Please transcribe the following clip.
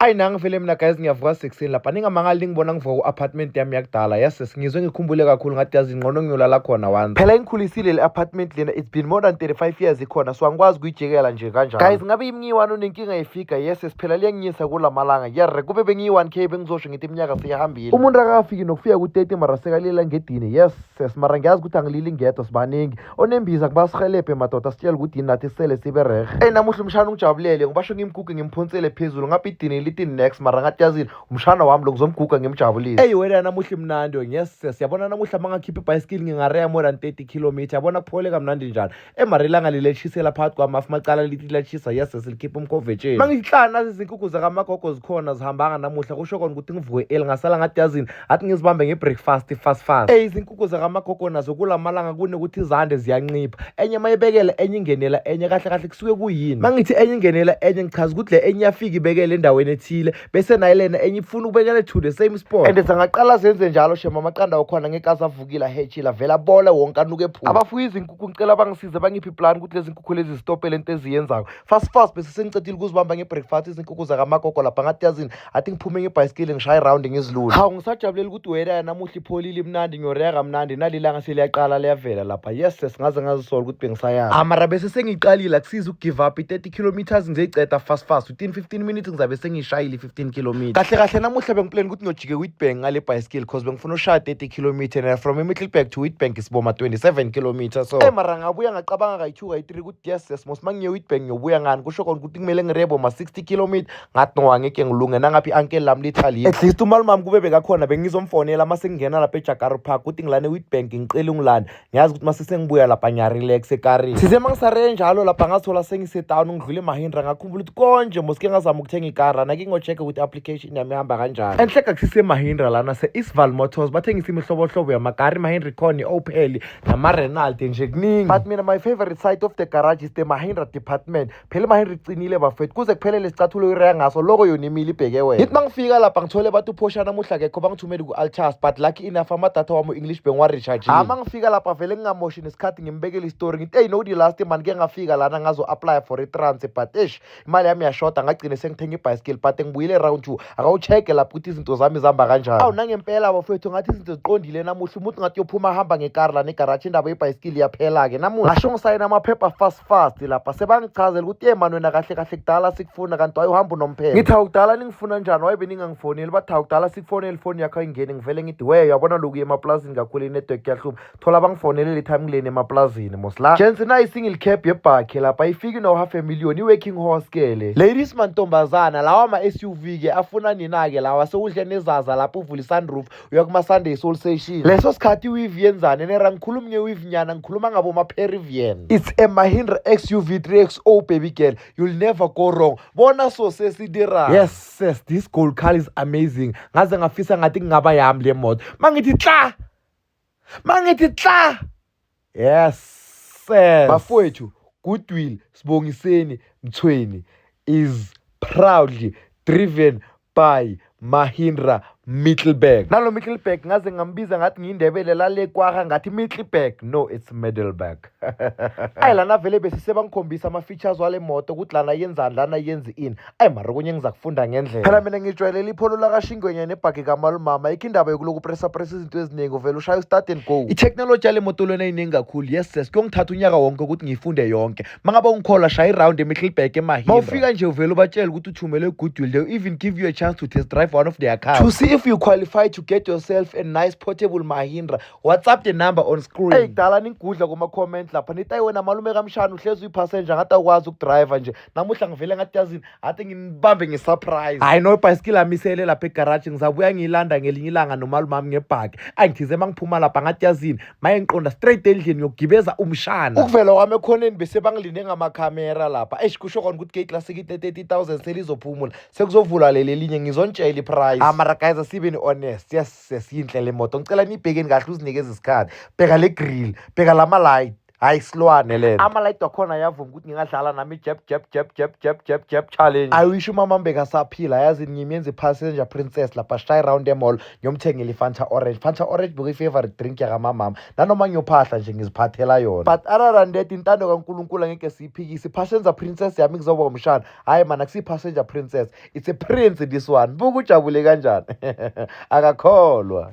Ayi, nangi vele mina guys, ngiyavuka sekuseni lapha. Ningamangali ningibona ngivuka ku-apartment yami yakudala. Yes, ngizwe ngikhumbule kakhulu, ngathi yazi ngqono ngiyolala khona once. Phela ingikhulisile le apartment lena, it's been more than 35 years ikhona, so angikwazi ukuyijikela nje kanjalo. Guys, ngabe imngiyi-one unenkinga yefika? Yes, phela liyanginyisa kula malanga. Yerre, kube bengiyi-1K bengizosho ngithi iminyaka seyihambile. Umuntu akakafiki nokufika ku-30 mara sekalila ngedini. Yes, mara ngiyazi ukuthi angilili ngedwa, sibaningi. Onembiza kubasihelebhe madoda, sitshele ukuthi yini nathi sisele sibe rehe. Eyi, namuhla umshana ungijabulele, ngibasho ngimguge ngimphonsele phezulu ngapha idini lithi next, mara ngathi yazini umshana wami lo ngizomguga ngimjabulise. Eyi wena, namuhla imnandi. Yes, siyabona namuhla mangakhipha ibhayisikili ngingareya more than 30 kilometer. Yabona kuphole kamnandi njani. Emara ilanga lilethisela phakathi kwamafu macala, lithi liyatshisa. Yes, silikhipha umkhovetsheni. Mangihlala nazi izinkukhu zakamagogo zikhona zihambanga namuhla, kusho kona ukuthi ngivuke early, ngasala ngathi yazini athi ngizibambe nge-breakfast fast fast. Eyi, izinkukhu zakamagogo nazo kulamalanga kunokuthi zande ziyancipha. Enye mayibekela enye ingenela enye, kahle kahle kusuke kuyini? Mangithi enye ingenela enye, ngichaza ukuthi le enye iyafika ibekele endaweni ethile, bese nayo lena enye ifuna ukubekela to the same spot, and zangaqala zenze njalo shema. Amaqanda wakhona ngeke azavukile, ahetshile, avele abole wonke, anuke phuma. Abafuye izinkukhu, ngicela bangisize bangiphe iplan ukuthi lezi nkukhu lezi zistophe lento eziyenzako fast fast. Bese sengicedile ukuzibamba nge-breakfast izinkukhu zakamagogo lapha, ngathi yazini athi ngiphume ngebhayisikili ngishaye round ngizilule. Hawu, ngisajabulela ukuthi wena namuhla ipholile, imnandi, ngiyoreya kamnandi. Nalilanga seliyaqala liyavela lapha. Yes, singaze ngazisola ukuthi bengisayazi. Amara bese sengiyiqalile, akusizi ukugive up. I-30 kilometers ngizoyiceda fast fast within 15 minutes, ngizabe sengiyishayile i-15 kilometers. Kahle kahle namuhla bengiplan ukuthi ngiyojike Witbank ngale bhayisikili, cause bengifuna ushaya 30 kilometer, and from eMiddelburg to Witbank isiboma 27 kilometer. So mara ngabuya ngacabanga kayi-2 kayi-3 ukuthi yes mos mangiye Witbank ngiyobuya ngani, kusho kona ukuthi kumele ngirebo ma-60 kilometer. Ngathi no, angeke ngilunge nangaphi i-uncle lami lithi at least umalumami kube bekakhona bengizomfonela mase ngingena lapha eJagaro Park ukuthi ngilane Witbank, ngicela ungilande. Ngiyazi ukuthi mase sengibuya lapha ngiyarelax ekarini. Size mangisareye njalo lapha, ngathola sengisetown, ngidlule eMahindra, ngakhumbula ukuthi konje mosike ngazama ukuthenga ikara lana, ke ngo-check ukuthi i-application yami ihamba kanjani. Enhle kakusise-Mahindra lana, se-Isval Motors, bathengisa imihlobohlobo yamakari, Mahindra ikhona, i-Opel nama-Renault, nje kuningi. But mina my favorite side of the garage is the Mahindra department. Phela iMahindra icinile bafethu, kuze kuphelele isicathulo ireya ngaso loko yona imile ibheke wena. Ngithi mangifika lapha ngithole bathi uphosha namuhla kekho, bangithumele ku-Alchas, but lucky enough amadatha wami u-English bengiwa-recharge. Ah, mangifika lapha vele ngingamoshi nesikhathi, ngimbekele isitori, ngithi hey no, the last man ke ngafika lana ngazo-apply for i-trans, but eish, imali yami yashoda, ngagcine sengithenga ibhayisikili, but ngibuyile round two, akawucheck-e lapho ukuthi izinto zami zihamba kanjani. Awu, nangempela bafethu, ngathi izinto ziqondile namuhla. Umuntu ngathi uyophuma ahamba ngekari lana egaraji, indaba yebhayisikili iyaphela-ke namuhla. Ngasho ngisayina amaphepha fast fast lapha, sebangichazela ukuthi ye mani wena kahle kahle kudala sikufuna, kanti wayuhamba unomphela. Ngithi awukudala ningifuna njani, waye beningangifoneli? Bathi awukudala sikufonela, ifoni yakho ayingeni. Ngivele ngithi we, uyabona lokhu emaplazini kakhulu inetwork yahlupha, thola bangifonelele i-time kuleni emaplazini mos la. Gents, nayi single cab yebhakhe lapha, ayifiki no half a million, i-working horse ke le. Ladies, mantombazana, lawa ma-SUV ke afuna nina-ke lawa, sewudle nezaza lapho, uvula i-sunroof, uya kuma-Sunday soul session. Leso sikhathi iweave yenzani nera? Ngikhuluma nge-weave nyana, ngikhuluma ngabo ma-Perivian. It's a Mahindra XUV 3XO, baby girl, you'll never go wrong. Bona so sesidira. Yes, this gold car is amazing, ngaze ngafisa ngathi kungaba yami le moto. Mangithi tla, mangithi tla, yes. Bafowethu, Goodwill Sibongiseni Mthweni is proudly driven by Mahindra Middelburg. Nalo Middelburg ngaze ngambiza ngathi ngiyindebele lale kwaha, ngathi Middelburg, no, it's Middelburg. Ayi, lana vele bese sebangikhombisa ama-features wale moto ukuthi lana yenzani, lana yenzi ini. Ayi, mara kunye ngizakufunda ngendlela. Phela mina ngijwayelele ipholo lakashingwenya nebhagi kamalumama, ikho indaba yokuloku pressa pressa izinto eziningi, uvele ushaye start and go. I-technology yale moto lena iningi kakhulu. Yes, kuyongithatha unyaka wonke ukuthi ngiyifunde yonke. Mangabe ungikholwa, shaya iround eMiddelburg eMahindra. Mawufika nje uvele ubatshele ukuthi uthumele Goodwill. They'll even give you a chance to test drive one of their cars to see if you qualify to get yourself a nice portable Mahindra. WhatsApp the number on screen. Hey, kudala ningigudla kuma-comment lapha nithi ayi wena malume kamshana uhlezi uyipassenger, ngathi awukwazi ukudriva nje. Namuhla ngivele ngathi yazini athi nginibambe nge-surprise. Hayi no, ibhayisikili amisele lapha egaraji, ngizabuya ngiyilanda ngelinye ilanga nomalumami ngebhaki. Angithize uma ngiphuma lapha ngathi yazini maye ngiqonda straight endlini ngiyokugibeza umshana. Ukuvela kwami ekhoneni bese bangilinde ngamakhamera lapha. Eish, kusho kona ukuthi ke-classic i-30 000 selizophumula, sekuzovulwa leli elinye, ngizontshela iprice. Ah, mara guys, asibeni honest. Yes, yinhle le moto, ngicela niyibhekeni kahle, uzinikeze isikhathi. Bheka le grill, bheka lama-light. Hayi, silwane lento. Ama-light wakhona ayavuma ukuthi ngingadlala nami i-jab, jab, jab, jab, jab, jab, jab challenge. I wish umama bekasaphila, yazi ngimenze i-passenger princess lapha, shaye round e-mall, ngiyomthengela i-Fanta Orange. Fanta Orange bekuyi-favorite drink yakamamama, nanoma ngiyophahla nje ngiziphathela yona. But other than that, intando kaNkulunkulu angeke siyiphikise. I-passenger princess yami kuzoba umshana. Hhayi man, akusiyi-passenger princess, it's a prince this one. Buka ujabule kanjani, akakholwa.